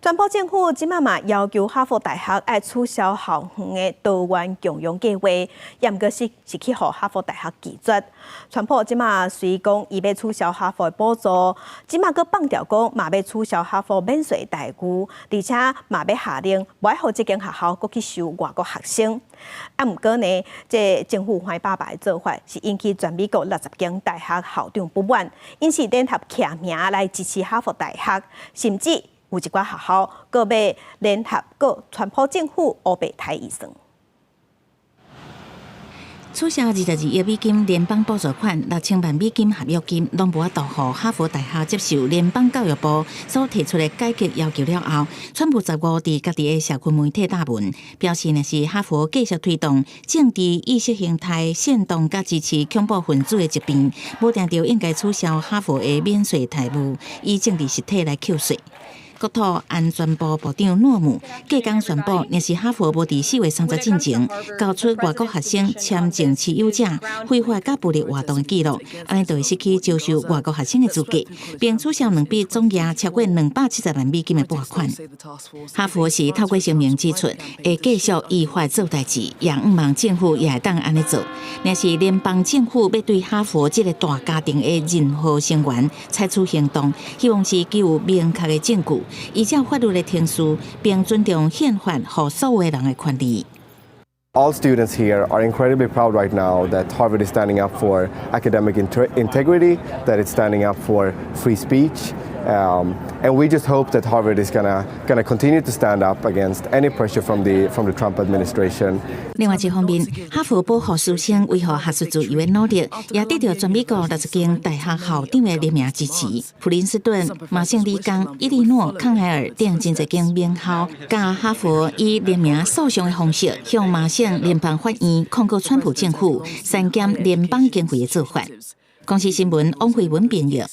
川普政府這馬嘛要求哈佛大學愛取消校園的多元共融計劃，毋過是去予哈佛大學拒絕。川普這馬雖講伊欲取消哈佛的補助，這馬閣放調講嘛欲取消哈佛免稅待遇，而且嘛欲下令無愛予這間學校閣去收外國學生。啊，毋過呢，這政府歡爸爸的做法是引起全美國60間大學校長不滿，𪜶是聯合徛名來支持哈佛大學，甚至有一寡學校閣欲聯合告川普政府烏白刣預算。取消22億美金聯邦補助款、6000萬美金合約金，攏無法度予哈佛大學接受聯邦教育部所提出的改革要求了後，川普15佇家己的社群媒體貼文，表示若是哈佛繼續推動政治意識形態煽動佮支持恐怖分子的疾病，無定著應該取消哈佛的免稅待遇，以政治實體來扣稅。國土安全部部長諾姆隔工宣布，若是哈佛無佇4月30進前交出外國學生簽證持有者非法佮暴力活動的記錄，按呢就會失去招收外國學生的資格，並取消兩筆總額超過270萬美金的撥款。哈佛是透過聲明指出，會繼續依法做代誌，也向望政府也會當按呢做。若是聯邦政府欲對哈佛這個大家庭的任何成員採取行動，希望是具有明確的證據，依照法律的程序，並尊重憲法予所有人的權利。 All students here are incredibly proud right now that Harvard is standing up for academic integrity, that it's standing up for free speech. And we just hope that Harvard is gonna continue to stand up against any pressure from the Trump administration. 另外一方面，哈佛保護師生維護學術自由的努力，也得到全美國60間大學校長的聯名支持。普林斯頓、麻省理工、伊利諾、康奈爾等真濟間名校，佮哈佛以聯名訴訟的方式，向麻省聯邦法院控告川普政府刪減聯邦經費的做法。公視新聞王慧文編譯。